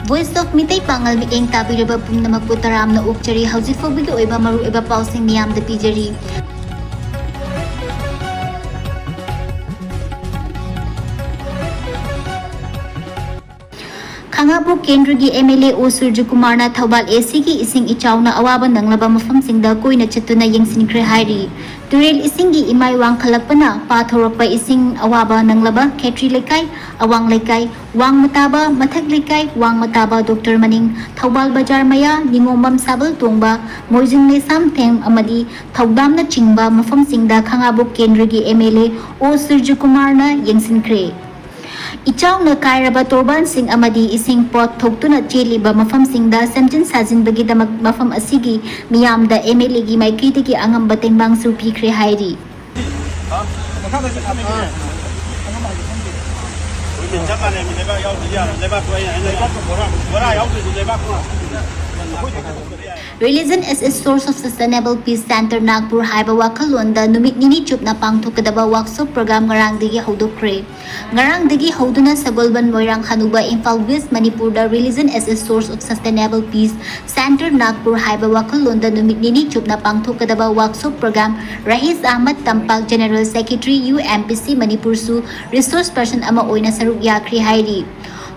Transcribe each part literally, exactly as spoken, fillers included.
Voice of Meitei ꯄꯥꯉꯜ ꯃꯤꯠꯌꯦꯡ ꯇꯥꯕꯤꯔꯕ ꯄꯨꯝꯅꯃꯛꯄꯨ ꯇꯔꯥꯝꯅ ꯑꯣꯛꯆꯔꯤ꯫ ꯍꯧꯖꯤꯛ ꯐꯥꯎꯕꯒꯤ ꯑꯣꯏꯕ ꯃꯔꯨꯑꯣꯏꯕ ꯄꯥꯎꯁꯤꯡ ꯃꯤꯌꯥꯝꯗ ꯄꯤꯖꯔꯤ꯫ ꯈꯥꯉꯕꯣꯛ ꯀꯦꯟꯗ꯭ꯔꯒꯤ ꯑꯦꯝ ꯑꯦꯜ ꯑꯦ ꯑꯣ ꯁꯨꯔꯖꯀꯨꯃꯥꯔꯅ ꯊꯧꯕꯥꯜ ꯑꯦ ꯁꯤꯒꯤ ꯏꯁꯤꯡ ꯏꯆꯥꯎꯅ ꯑꯋꯥꯕ ꯅꯪꯂꯕ ꯃꯐꯝꯁꯤꯡꯗ ꯀꯣꯏꯅ ꯆꯠꯇꯨꯅ ꯌꯦꯡꯁꯤꯟꯈ꯭ꯔꯦ ꯍꯥꯏꯔꯤ꯫ ꯇꯨꯔꯦꯜ ꯏꯁꯤꯡꯒꯤ ꯏꯃꯥꯏ ꯋꯥꯡꯈꯠꯂꯛꯄꯅ ꯄꯥꯊꯣꯔꯛꯄ ꯏꯁꯤꯡ ꯑꯋꯥꯕ ꯅꯪꯂꯕ ꯈꯦꯇ꯭ꯔꯤ ꯂꯩꯀꯥꯏ, ꯑꯋꯥꯡ ꯂꯩꯀꯥꯏ, ꯋꯥꯡꯃ ꯇꯥꯕ, ꯃꯊꯛ ꯂꯩꯀꯥꯏ, ꯋꯥꯡꯃ ꯇꯥꯕ ꯗꯣꯛꯇꯔ ꯃꯅꯤꯡ, ꯊꯧꯕꯥꯜ ꯕꯖꯥꯔ ꯃꯌꯥ, ꯅꯤꯉꯣꯝꯕꯝ ꯁꯥꯕꯜ ꯇꯣꯡꯕ, ꯃꯣꯏꯖꯤꯡ ꯂꯩꯁꯥꯝꯊꯦꯝ ꯑꯃꯗꯤ ꯊꯧꯗꯥꯝꯅꯆꯤꯡꯕ ꯃꯐꯝꯁꯤꯡꯗ ꯈꯥꯉꯕꯣꯛ ꯀꯦꯟꯗ꯭ꯔꯒꯤ ꯑꯦꯝ ꯑꯦꯜ ꯑꯦ ꯑꯣ ꯁꯨꯔꯖꯀꯨꯃꯥꯔꯅ ꯌꯦꯡꯁꯤꯟꯈ꯭ꯔꯦ꯫ ꯏꯆꯥꯎꯅ ꯀꯥꯏꯔꯕ ꯇꯣꯔꯕꯥꯟꯁꯤꯡ ꯑꯃꯗꯤ ꯏꯁꯤꯡ ꯄꯣꯠ ꯊꯣꯛꯇꯨꯅ ꯆꯦꯜꯂꯤꯕ ꯃꯐꯝꯁꯤꯡꯗ ꯁꯦꯝꯖꯤꯟ ꯁꯥꯖꯤꯟꯕꯒꯤꯗꯃꯛ ꯃꯐꯝ ꯑꯁꯤꯒꯤ ꯃꯤꯌꯥꯝꯗ ꯑꯦꯝ ꯑꯦꯜ ꯑꯦꯒꯤ ꯃꯥꯏꯀꯩꯗꯒꯤ ꯑꯉꯝꯕ ꯇꯦꯡꯕꯥꯡꯁꯨ ꯄꯤꯈ꯭ꯔꯦ ꯍꯥꯏꯔꯤ꯫ ꯆꯞ ꯃꯥꯟꯅꯩ, ꯂꯩꯕꯥꯛ ꯌꯥꯎꯗ꯭ꯔꯗꯤ ꯌꯥꯔꯣꯏ꯫ ꯂꯩꯕꯥꯛꯇꯣ ꯑꯩꯅ, ꯑꯩꯅ ꯕꯣꯔꯥ ꯌꯥꯎꯗ꯭ꯔꯗꯤ ꯂꯩꯕꯥꯛꯇꯣ Religion as a Source of Sustainable Peace Centre Nagpur ꯍꯥꯏꯕ ꯋꯥꯈꯜꯂꯣꯟꯗ ꯅꯨꯃꯤꯠ ꯅꯤꯅꯤ ꯆꯨꯞꯅ ꯄꯥꯡꯊꯣꯛꯀꯗꯕ ꯋꯥꯛꯁꯣꯞ ꯄ꯭ꯔꯣꯒ꯭ꯔꯥꯝ ꯉꯔꯥꯡꯗꯒꯤ ꯍꯧꯗꯣꯛꯈ꯭ꯔꯦ꯫ ꯉꯔꯥꯡꯗꯒꯤ ꯍꯧꯗꯨꯅ ꯁꯒꯣꯜꯕꯟ, ꯃꯣꯏꯔꯥꯡ, ꯍꯅꯨꯕ, ꯏꯝꯐꯥꯜ ꯋꯦꯁ, ꯃꯅꯤꯄꯨꯔꯗ Religion as a Source of Sustainable Peace Centre Nagpur ꯍꯥꯏꯕ ꯋꯥꯈꯜꯂꯣꯟꯗ ꯅꯨꯃꯤꯠ ꯅꯤꯅꯤ ꯆꯨꯞꯅ ꯄꯥꯡꯊꯣꯛꯀꯗꯕ workshop programme Rahis Ahmad Tampak, general secretary, U M P C ꯃꯅꯤꯄꯨꯔꯁꯨ ꯔꯤꯁꯣꯔꯁ ꯄꯔꯁꯟ ꯑꯃ ꯑꯣꯏꯅ ꯁꯔꯨꯛ ꯌꯥꯈ꯭ꯔꯦ ꯍꯥꯏꯔꯤ꯫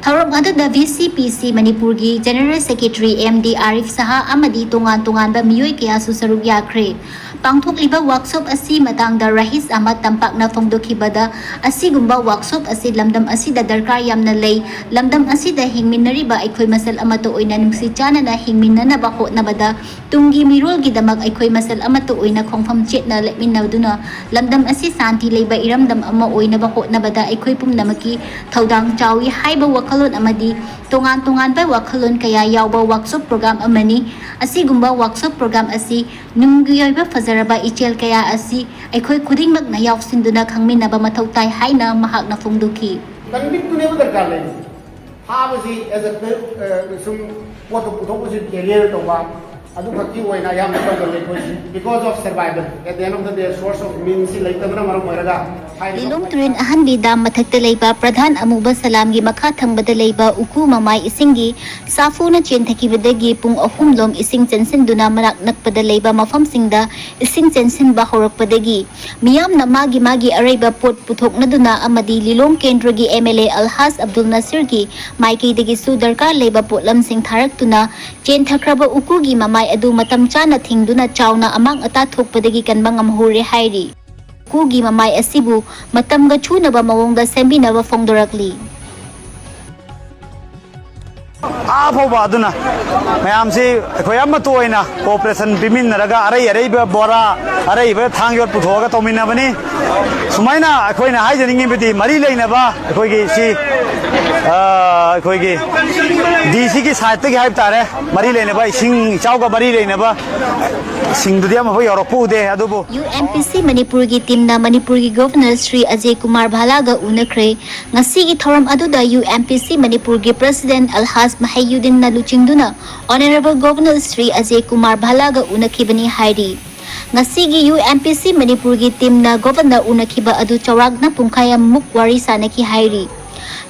ꯊꯧꯔꯝ ꯑꯗꯨꯗ ꯚꯤ ꯁꯤ ꯄꯤ ꯁꯤ ꯃꯅꯤꯄꯨꯔꯒꯤ general secretary M D Arif ꯁꯍꯥ ꯑꯃꯗꯤ ꯇꯣꯉꯥꯟ ꯇꯣꯉꯥꯟꯕ ꯃꯤꯑꯣꯏ ꯀꯌꯥꯁꯨ ꯁꯔꯨꯛ ꯌꯥꯈ꯭ꯔꯦ꯫ ꯄꯥꯡꯊꯣꯛꯂꯤꯕ ꯋꯥꯛꯁꯣꯞ ꯑꯁꯤ ꯃꯇꯥꯡꯗ ꯔꯍꯤꯁ ꯑꯍꯃꯗ ꯇꯝꯄꯥꯛꯅ ꯐꯣꯡꯗꯣꯛꯈꯤꯕꯗ, ꯑꯁꯤꯒꯨꯝꯕ ꯋꯥꯛꯁꯣꯞ ꯑꯁꯤ ꯂꯝꯗꯝ ꯑꯁꯤꯗ ꯗꯔꯀꯥꯔ ꯌꯥꯝꯅ ꯂꯩ꯫ ꯂꯝꯗꯝ ꯑꯁꯤꯗ ꯍꯤꯡꯃꯤꯟꯅꯔꯤꯕ ꯑꯩꯈꯣꯏ ꯃꯁꯦꯜ ꯑꯃꯠꯇ ꯑꯣꯏꯅ ꯅꯨꯡꯁꯤ ꯆꯥꯟꯅꯅ ꯍꯤꯡꯃꯤꯟꯅꯅꯕ ꯍꯣꯠꯅꯕꯗ, ꯇꯨꯡꯒꯤ ꯃꯤꯔꯣꯜꯒꯤꯗꯃꯛ ꯑꯩꯈꯣꯏ ꯃꯁꯦꯜ ꯑꯃꯠꯇ ꯑꯣꯏꯅ ꯈꯣꯡꯐꯝ ꯆꯦꯠꯅ ꯂꯦꯞꯃꯤꯟꯅꯗꯨꯅ ꯂꯝꯗꯝ ꯑꯁꯤ ꯁꯥꯟꯇꯤ ꯂꯩꯕ ꯏꯔꯝꯗꯝ ꯑꯃ ꯑꯣꯏꯅꯕ ꯍꯣꯠꯅꯕꯗ ꯑꯩꯈꯣꯏ ꯄꯨꯝꯅꯃꯛꯀꯤ ꯊꯧꯗꯥꯡ ꯆꯥꯎꯏ ꯍꯥꯏꯕ ꯋꯥꯈꯜꯂꯣꯟ ꯑꯃꯗꯤ ꯇꯣꯉꯥꯟ ꯇꯣꯉꯥꯟꯕ ꯋꯥꯈꯜꯂꯣꯟ ꯀꯌꯥ ꯌꯥꯎꯕ ꯋꯥꯛꯁꯣꯞ ꯄ꯭ꯔꯣꯒ꯭ꯔꯥꯝ ꯑꯃꯅꯤ꯫ ꯑꯁꯤꯒꯨꯝꯕ ꯋꯥꯛꯁꯣꯞ ꯄ꯭ꯔꯣꯒ꯭ꯔꯥꯝ ꯑꯁꯤ ꯅꯨꯡꯒꯤ ꯑꯣꯏꯕ ꯐꯖꯔꯕ ꯏꯆꯦꯜ ꯀꯌꯥ ꯑꯁꯤ ꯑꯩꯈꯣꯏ ꯈꯨꯗꯤꯡꯃꯛꯅ ꯌꯥꯎꯁꯤꯟꯗꯨꯅ ꯈꯪꯃꯤꯟꯅꯕ ꯃꯊꯧ ꯇꯥꯏ ꯍꯥꯏꯅ ꯃꯍꯥꯛꯅ ꯐꯣꯡꯗꯣꯛꯈꯤ꯫ ꯀꯟꯕꯤꯠꯇꯨꯅꯦꯕ ꯗꯔꯀꯥꯔ ꯂꯩꯔꯤꯁꯦ꯫ ꯐꯥꯕꯁꯤ as a, ꯑ, ꯁꯨꯝ ꯄꯣꯠꯇꯣ ꯄꯨꯊꯣꯛꯄꯁꯤ ꯕꯦꯔꯤꯌꯔ ꯇꯧꯕ, ꯑꯗꯨꯈꯛꯀꯤ ꯑꯣꯏꯅ ꯑꯌꯥꯝꯕ ꯇꯧꯒꯜꯂꯤ ꯑꯩꯈꯣꯏꯁꯤ, because of survival, at the end of the day, source of means ꯁꯤ ꯂꯩꯇꯕꯅ ꯃꯔꯝ ꯑꯣꯏꯔꯒ ꯍꯥꯏꯔꯤꯕ ꯂꯤꯂꯣꯡ ꯇꯨꯔꯦꯜ ꯑꯍꯟꯕꯤ ꯗꯥꯝ ꯃꯊꯛꯇ ꯂꯩꯕ ꯄ꯭ꯔꯙꯥꯟ ꯑꯃꯨꯕ ꯁꯂꯥꯝꯒꯤ ꯃꯈꯥ ꯊꯪꯕꯗ ꯂꯩꯕ ꯎꯀꯨ ꯃꯃꯥꯏ ꯏꯁꯤꯡꯒꯤ ꯁꯥꯐꯨꯅ ꯆꯦꯟꯊꯈꯤꯕꯗꯒꯤ ꯄꯨꯡ ꯑꯍꯨꯝꯂꯣꯝ ꯏꯁꯤꯡ ꯆꯦꯟꯁꯤꯟꯗꯨꯅ ꯃꯅꯥꯛ ꯅꯛꯄꯗ ꯂꯩꯕ ꯃꯐꯝꯁꯤꯡꯗ ꯏꯁꯤꯡ ꯆꯦꯟꯁꯤꯟꯕ ꯍꯧꯔꯛꯄꯗꯒꯤ ꯃꯤꯌꯥꯝꯅ ꯃꯥꯒꯤ ꯃꯥꯒꯤ ꯑꯔꯩꯕ ꯄꯣꯠ ꯄꯨꯊꯣꯛꯅꯗꯨꯅ ꯑꯃꯗꯤ ꯂꯤꯂꯣꯡ ꯀꯦꯟꯗ꯭ꯔꯒꯤ ꯑꯦꯝ ꯑꯦꯜ ꯑꯦ ꯑꯜꯍꯥꯖ ꯑꯕꯗꯨꯜ ꯅꯁꯤꯔꯒꯤ ꯃꯥꯏꯀꯩꯗꯒꯤꯁꯨ ꯗꯔꯀꯥꯔ ꯂꯩꯕ ꯄꯣꯠꯂꯝꯁꯤꯡ ꯊꯥꯔꯛꯇꯨꯅ ꯆꯦꯟꯊꯈ꯭ꯔꯕ ꯎꯀꯨꯒꯤ ꯃꯃꯥꯏ ꯑꯗꯨ ꯃꯇꯝ ꯆꯥꯅ ꯊꯤꯡꯗꯨꯅ ꯆꯥꯎꯅ ꯑꯃꯥꯡ ꯑꯇꯥ ꯊꯣꯛꯄꯗꯒꯤ ꯀꯟꯕ ꯉꯝꯍꯧꯔꯦ ꯍꯥꯏꯔꯤ꯫ ꯎꯀꯨꯒꯤ ꯃꯃꯥꯏ ꯑꯁꯤꯕꯨ ꯃꯇꯝꯒ ꯆꯨꯅꯕ ꯃꯑꯣꯡꯗ ꯁꯦꯝꯕꯤꯅꯕ ꯐꯣꯡꯗꯣꯔꯛꯂꯤ꯫ ꯑꯥ ꯐꯥꯎꯕ ꯑꯗꯨꯅ ꯃꯌꯥꯝꯁꯤ ꯑꯩꯈꯣꯏ ꯑꯃꯠꯇ ꯑꯣꯏꯅ ꯀꯣꯑꯣꯄꯔꯦꯁꯟ ꯄꯤꯃꯤꯟꯅꯔꯒ ꯑꯔꯩ ꯑꯔꯩꯕ ꯕꯣꯔꯥ, ꯑꯔꯩꯕ ꯊꯥꯡ ꯌꯣꯠ ꯄꯨꯊꯣꯛꯑꯒ ꯇꯧꯃꯤꯟꯅꯕꯅꯤ꯫ ꯁꯨꯃꯥꯏꯅ ꯑꯩꯈꯣꯏꯅ ꯍꯥꯏꯖꯅꯤꯡꯉꯤꯕꯗꯤ ꯃꯔꯤ ꯂꯩꯅꯕ ꯑꯩꯈꯣꯏꯒꯤ ꯁꯤ ꯑ, ꯑꯩꯈꯣꯏꯒꯤ ꯗꯤ ꯁꯤꯒꯤ ꯁꯥꯏꯠꯇꯒꯤ ꯍꯥꯏꯕ ꯇꯥꯔꯦ, ꯃꯔꯤ ꯂꯩꯅꯕ ꯏꯁꯤꯡ ꯏꯆꯥꯎꯒ ꯃꯔꯤ ꯂꯩꯅꯕ ꯁꯤꯡꯗꯨꯗꯤ ꯑꯃꯐꯥꯎ ꯌꯧꯔꯛꯄ ꯎꯗꯦ꯫ ꯑꯗꯨꯕꯨ ꯌꯨ ꯑꯦꯝ ꯄꯤ ꯁꯤ ꯃꯅꯤꯄꯨꯔꯒꯤ ꯇꯤꯝꯅ ꯃꯅꯤꯄꯨꯔꯒꯤ ꯒꯣꯚꯔꯅꯔ ꯁ꯭ꯔꯤ ꯑꯖꯦ ꯀꯨꯃꯥꯔ ꯚꯥꯂꯥꯒ ꯎꯅꯈ꯭ꯔꯦ꯫ ꯉꯁꯤꯒꯤ ꯊꯧꯔꯝ ꯑꯗꯨꯗ ꯌꯨ ꯑꯦꯝ ꯄꯤ ꯁꯤ ꯃꯅꯤꯄꯨꯔꯒꯤ ꯄ꯭ꯔꯁꯤꯗꯦꯟ ꯑꯜꯍꯥꯖ ꯃꯍꯩꯌꯨꯗꯤꯟꯅ ꯂꯨꯆꯤꯡꯗꯨꯅ ꯑꯣꯅꯔꯦꯕꯜ ꯒꯣꯚꯔꯅꯔ ꯁ꯭ꯔꯤ ꯑꯖꯦ ꯀꯨꯃꯥꯔ ꯚꯥꯂꯥꯒ ꯎꯅꯈꯤꯕꯅꯤ ꯍꯥꯏꯔꯤ꯫ ꯉꯁꯤꯒꯤ ꯌꯨ ꯑꯦꯝ ꯄꯤ ꯁꯤ ꯃꯅꯤꯄꯨꯔꯒꯤ ꯇꯤꯝꯅ ꯒꯣꯚꯔꯅꯔ ꯎꯅꯈꯤꯕ ꯑꯗꯨ ꯆꯥꯎꯔꯥꯛꯅ ꯄꯨꯡꯈꯥꯏ ꯑꯃꯃꯨꯛ ꯋꯥꯔꯤ ꯁꯥꯅꯈꯤ ꯍꯥꯏꯔꯤ꯫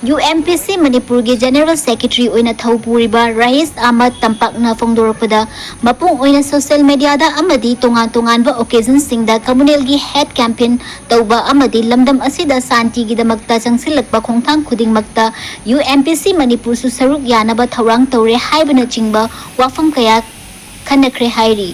ꯌꯨ ꯑꯦꯝ ꯄꯤ ꯁꯤ ꯃꯅꯤꯄꯨꯔꯒꯤ ꯖꯦꯅꯔꯦꯜ ꯁꯦꯀ꯭ꯔꯦꯇꯔꯤ ꯑꯣꯏꯅ ꯊꯧ ꯄꯨꯔꯤꯕ ꯔꯍꯤꯁ ꯑꯍꯃꯗ ꯇꯝꯄꯥꯛꯅ ꯐꯣꯡꯗꯣꯔꯛꯄꯗ, ꯃꯄꯨꯡ ꯑꯣꯏꯅ ꯁꯣꯁꯤꯌꯦꯜ ꯃꯦꯗꯤꯌꯥꯗ ꯑꯃꯗꯤ ꯇꯣꯉꯥꯟ ꯇꯣꯉꯥꯟꯕ ꯑꯣꯀꯦꯖꯟꯁꯤꯡꯗ ꯀꯝꯃꯨꯅꯦꯜꯒꯤ ꯍꯦꯠ ꯀꯦꯝꯄꯦꯟ ꯇꯧꯕ ꯑꯃꯗꯤ ꯂꯝꯗꯝ ꯑꯁꯤꯗ ꯁꯥꯟꯇꯤꯒꯤꯗꯃꯛꯇ ꯆꯪꯁꯤꯜꯂꯛꯄ ꯈꯣꯡꯊꯥꯡ ꯈꯨꯗꯤꯡꯃꯛꯇ ꯌꯨ ꯑꯦꯝ ꯄꯤ ꯁꯤ ꯃꯅꯤꯄꯨꯔꯁꯨ ꯁꯔꯨꯛ ꯌꯥꯅꯕ ꯊꯧꯔꯥꯡ ꯇꯧꯔꯦ ꯍꯥꯏꯕꯅꯆꯤꯡꯕ ꯋꯥꯐꯝ ꯀꯌꯥ ꯈꯟꯅꯈ꯭ꯔꯦ ꯍꯥꯏꯔꯤ꯫